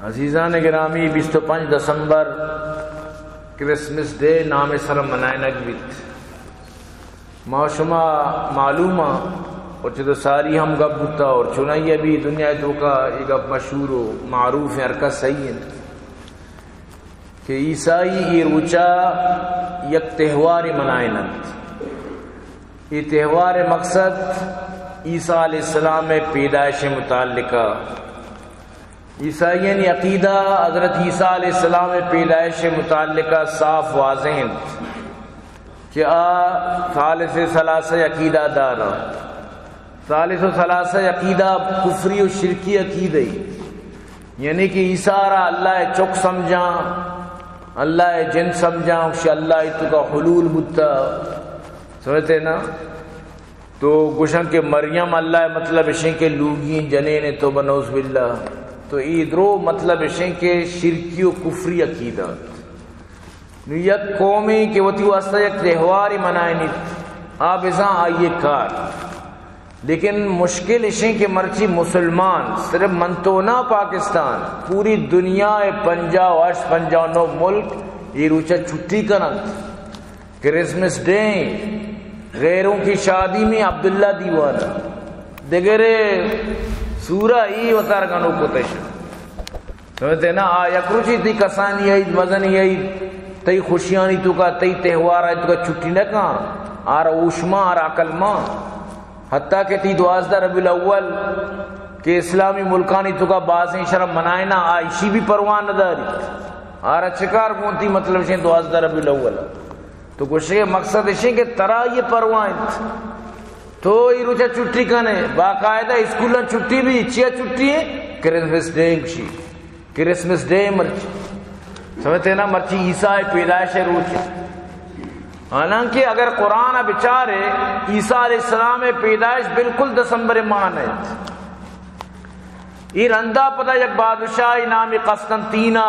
عزیزان گرامی، بیست و پنچ دسمبر کرسمس ڈے نام سر منائنگ بیت۔ ما شما معلوم آں، اور چہ تو ساری ہم گپ بوتا، اور چنائی ابھی دنیا توکا یہ گپ مشہور و معروف ہیں، ہر کس صحیح ہیں کہ عیسائی یہ روچا یک تہوار منائنت۔ یہ تہوار مقصد عیسیٰ علیہ السلام پیدائش متعلقہ۔ عیسائیانی عقیدہ حضرت عیسیٰ علیہ السلام پیدائش متعلقہ صاف واضح انت کہ آ ثالث ثلاثہ عقیدہ دار انت۔ ثالث و ثلاثہ عقیدہ کفری و شرکی عقیدہ ای، یعنی کہ عیسیٰ را اللہ چک سمجھاں، اللہ جن سمجھاں، کہ اللہ توکا حلول بوتا۔ سمجھتے نا؟ تو گوشن کہ مریم اللہ، مطلب اشیں کہ لوگی جنین، توبہ نعوذ باللہ۔ تو ای درو، مطلب اشیں کہ شرکی و کفری عقیدہ۔ نو یک قومے کہ وتی واسطہ یک تہوارے منائینیت، آ بزاں آئی کار۔ لیکن مشکل اشیں کہ مرچی مسلمان، صرف من تو نہ، پاکستان، پوری دنیا ء پنجاہ و ہشت، پنجاہ و نو ملک ای روچہ چھٹی کننت۔ کرسمس ڈے، غیروں کی شادی میں عبداللہ دیوانہ، دگرے سورہ ای وتار گنو کتش۔ سمجھتے نا؟ آ یک روچی تئی کسانی عید، مزنی عید، تئی خوشیانی توکا، تئی تہوار آئی توکا چھٹی نہ کن، آر ہوش ما، آر عقل ما۔ حتیٰ کہ تئی دوازدہ ربیع الاول کہ اسلامی ملکانی توکا بازیں شرم منائنا، آ ایشی بھی پرواہ نہ داریت۔ آرا چکار گون تئی، مطلب شیں دوازدہ ربیع الاول۔ تو گوشے مقصد اشیں کہ ترا یہ پرواہ انت۔ تو ای روچا چھٹی کنے، باقاعدہ اسکولاں چھٹی بھی، چیا چھٹی ہیں؟ کرسمس ڈے گوشی۔ کرسمس ڈے مرچی۔ سمجھتے نا؟ مرچی عیسیٰ پیدائش روچ۔ حالانکہ اگر قرآن بچارے، عیسیٰ علیہ السلام پیدائش بالکل دسمبر ماہ نہ انت۔ ای رندا پدا یک بادشاہی نامی قسطنطینہ،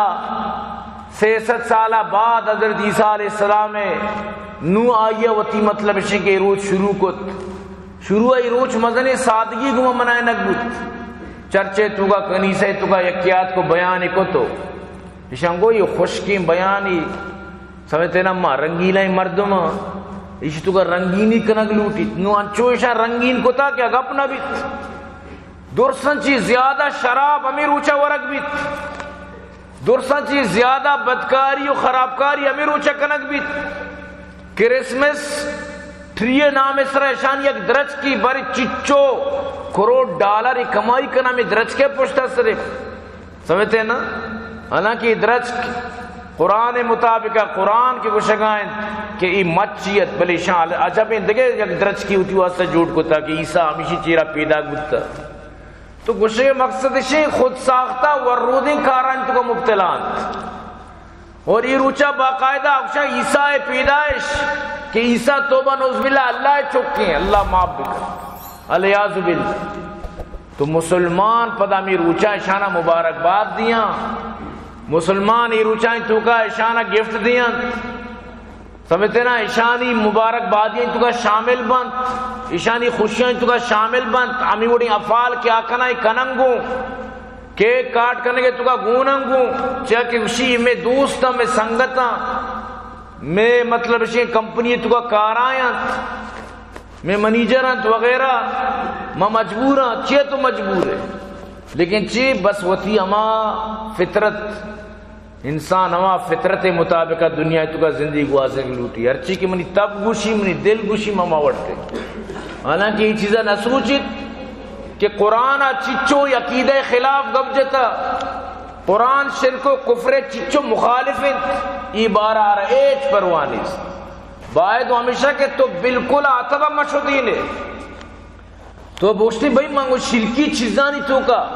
سئے سد سالہ بعد حضرت عیسیٰ علیہ السلام ء، نوں آئی ء وتی، مطلب اشیں کہ روچ شروع کت۔ شروع ء ای روچ مزنیں سادگی گوما منائینگ بوت۔ چرچ ء توکا، کنیسہ ء توکا یکیات کو بیان کت و اشاں گو یہ خشکیں بیانی، سمجھتے نا، ما رنگیلیں مردم، ایشی توکا رنگینی کنگ لوٹیت۔ نوں انچو اشاں رنگین کتا کہ گپ نہ بیت۔ درساں چی زیادہ شراب ہمے روچا ورگ بیت۔ درساں چی زیادہ بدکاری و خرابکاری ہمے روچا کنگ بیت۔ کرسمس ٹری نام سر اشان یک درچکی بری چچو کروڑ ڈالر کمائی کنا، ہمے درچکے پشتا صرف۔ سمجھتے نا؟ حالانکہ یہ درچک قرآن مطابق، قرآن کے گوشگا انت کہ ای مچی ات، بلے شان عجب انت، دگہ یک درچکی ہوتی واسطہ جوڑ کتا کہ عیسیٰ ہمیشی چیرا پیدا بوتا۔ تو گوشے مقصد اشیں خود ساختہ ورودیں کارانی توکا مبتلا انت۔ اور ای روچا باقاعدہ اکشا عیسیٰ پیدائش کہ عیسیٰ، توبہ نعوذ باللہ، اللہ چکیں، اللہ معاف بکن، العیاذ باللہ۔ تو مسلمان پدا ہمے روچا اشانا مبارکباد دیاں، مسلمان ای روچا توکا اشانا گفٹ دیاں۔ سمجھتے نا؟ اشانی مبارک بادیاں توکا شامل بنت، اشانی خوشیاں توکا شامل بنت۔ ہمے وڑیں افعال کہ آ کناں، اے کننگوں، کیک کاٹ کنگے توکا گوننگوں، چیا کہ گوشی مئے دوستاں، مئے سنگتاں، مئے، مطلب اشیں، کمپنی توکا کارایاں، مئے منیجر انت وغیرہ، ما مجبور آں۔ چیا تو مجبور ہے؟ لیکن چی؟ بس وتی ہما فطرت، انسان ہما فطرت مطابق دنیا توکا زندگی گوازینگ لوٹی۔ ہرچی کہ منی تب گوشی، منی دل گوشی، ما ہما وڑ کئی۔ حالانکہ یہ چیزا نہ سوچت کہ قرآن چچو عقیدہ خلاف گپ جتا۔ قرآن شرک و کفر چچو مخالف انت، ای بارہ آرا ہیچ پرواہ نیست۔ باید ہمیشہ کہ تو بالکل آتبا مشو دینے۔ تو بوشتی بھئی من گو شرکی چیزانی توکا،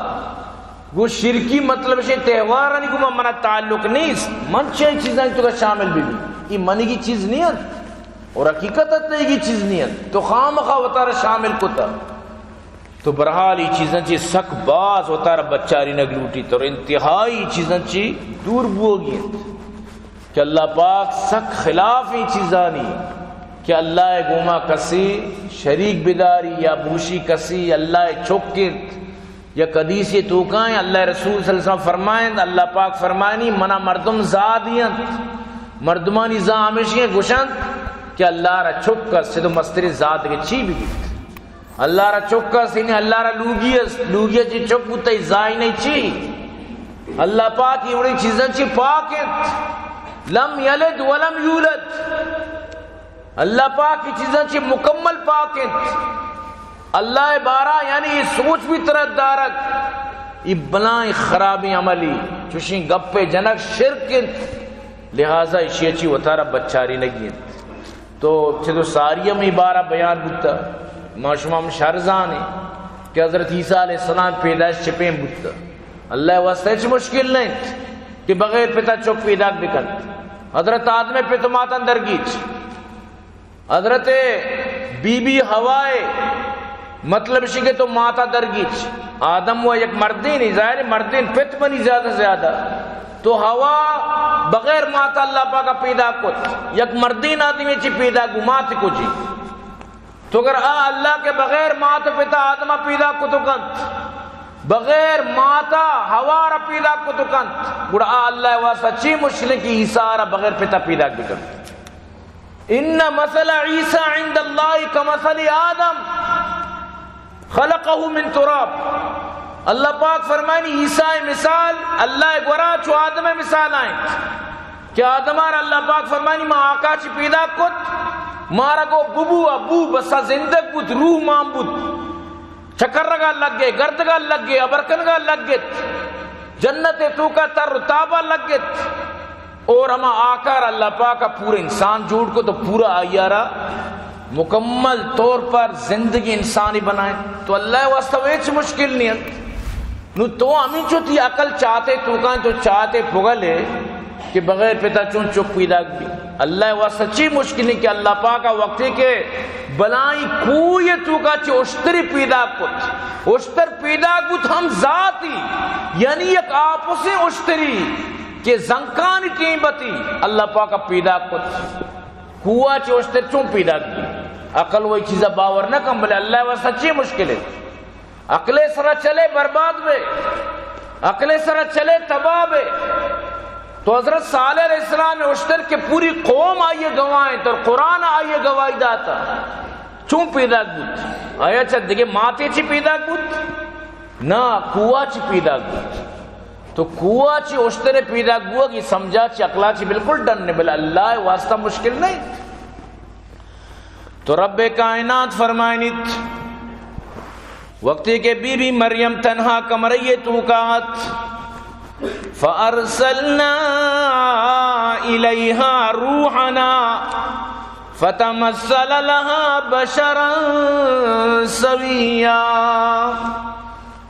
گو شرکی، مطلب اشیں تہوارانی گو من، منا تعلق نیست، من چہ ای چیزانی توکا شامل بہ بی۔ ای منیگی چیز نی انت اور حقیقت ات ایگی چیز نی انت۔ تو خامخا وتارا شامل کتا۔ تو بہرحال ای چیزاں چی سک باز وتارا بچارینگ لوٹیت اور انتہائی ای چیزاں چی دور بوگی انت۔ کہ اللہ پاک سک خلاف ایں چیزانی کہ اللہ ء گوما کسے شریک بداری یا بوشی کسے اللہ ء چک انت، یک حدیثے توکا ایں، اللہ رسول صلی اللہ علیہ وسلم فرمائیں، اللہ پاک فرمائنی، منا مردم زاہ دینت، مردمانی زاہ ہمیشی ایں، گوشنت کہ اللہ را چک است، چدو مستریں زاہ دگہ چی بگیت؟ اللہ را چک است، یعنی اللہ را لوگی است، لوگی چی چک بوتا، ای زاہ ای نہ ای چی؟ اللہ پاک ای وڑیں چیزاں چی پاک انت۔ لم یلد ولم یولد۔ اللہ پاک ای چیزاں چی مکمل پاک انت۔ اللہ بارہ، یعنی ای سوچ بھی ترت دارگ، ای بلائیں خرابیں عملی، چوشیں گپے جنگ شرک انت، لہذا اشی چی وتارا بچارینگی انت۔ تو چدو ساری ہم ای بارہ بیان بوتا، ما شما ہم شر زانیں کہ حضرت عیسیٰ علیہ السلام پیدائش چپیں بوتا۔ اللہ واسطہ ہچ مشکل نہ انت کہ بغیر پتا چک پیداک بکنت۔ حضرت آدم پت ماتاں درگیج، حضرت بی بی حوا ء، مطلب شی کہ تو ماتا درگیج۔ آدم و یک مردین، ظاہر مردین پت بنی زیادہ زیادہ۔ تو حوا بغیر ماتا اللہ پاک پیدا کت، یک مردین آدمی چی پیدا گو مات کو جی۔ تو اگر آ اللہ کے بغیر مات پتا آدم پیدا کتو کنت، بغیر ماتا حوا را پیدا کتو کنت، گڑا آ اللہ واسطہ چی مشکل کہ عیسیٰ را بغیر پتا پیدا بکنت؟ ان مثل عیسی عند اللہ کمثل آدم خلقہ من تراب۔ اللہ پاک فرمانی، عیسی مثال اللہ گورا چو آدم مثال آئیں کہ آدم را اللہ پاک فرمانی، ما آکا چی پیدا کت، مارا گو ببو ابو بسا زندگ بوت، روح مان بوت۔ چکرگا لگے، گردگا لگے، ابرکنگا لگت، جنت توکا تر و تابا لگت۔ اور ہما آکار اللہ پاک پورا انسان جوڑ کو تو پورا آئیارا مکمل طور پر زندگی انسانی بنائیں۔ تو اللہ واسطہ وہ ہچ مشکل نہیں ہے۔ نو تو ہمینچو تی عقل چاتے توکاں، تو چاتے پگلے کہ بغیر پتا چون چک پیدا بی؟ اللہ واسطہ چی مشکل ہے کہ اللہ پاک وقتی کہ بلائی کوئی توکا چی اشتری پیدا کت، اشتر پیدا بوت ہم ذاتی، یعنی یک آپسیں اشتری کہ زنکانی ٹیمبتی اللہ پاک پیدا کت۔ کوہ چی اشتر چون پیدا بی؟ عقل وہی چیزا باور نہ کن، بلے اللہ واسطہ چی مشکل ہے؟ عقلے سرا چلے برباد بے، عقلے سرا چلے تباہ بے۔ تو حضرت صالح علیہ السلام اشتر کہ پوری قوم آئیے گواہیں، تو قرآن آئیے گواہی داتا۔ چون پیدا بوت؟ آیا چہ دگہ ماتے چی پیدا بوت؟ نا، کوہ چی پیدا بوت۔ تو کوہ چی اشتر پیدا بوگی سمجھا چی عقلا چی بالکل ڈن نے، بلے اللہ واسطہ مشکل نہیں۔ تو رب کائنات فرمائنیت، وقتی کہ بی بی مریم تنہا کمرے توکا ات، فارسلنا الیہا روحنا فتمثل لها بشرا سویا۔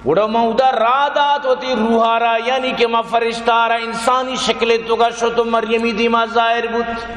گڑا ما اودا راہ دات وتی روحا را، یعنی کہ ما فرشتہ را انسانی شکل توکا شت و مریمی دیما ظاہر بوت۔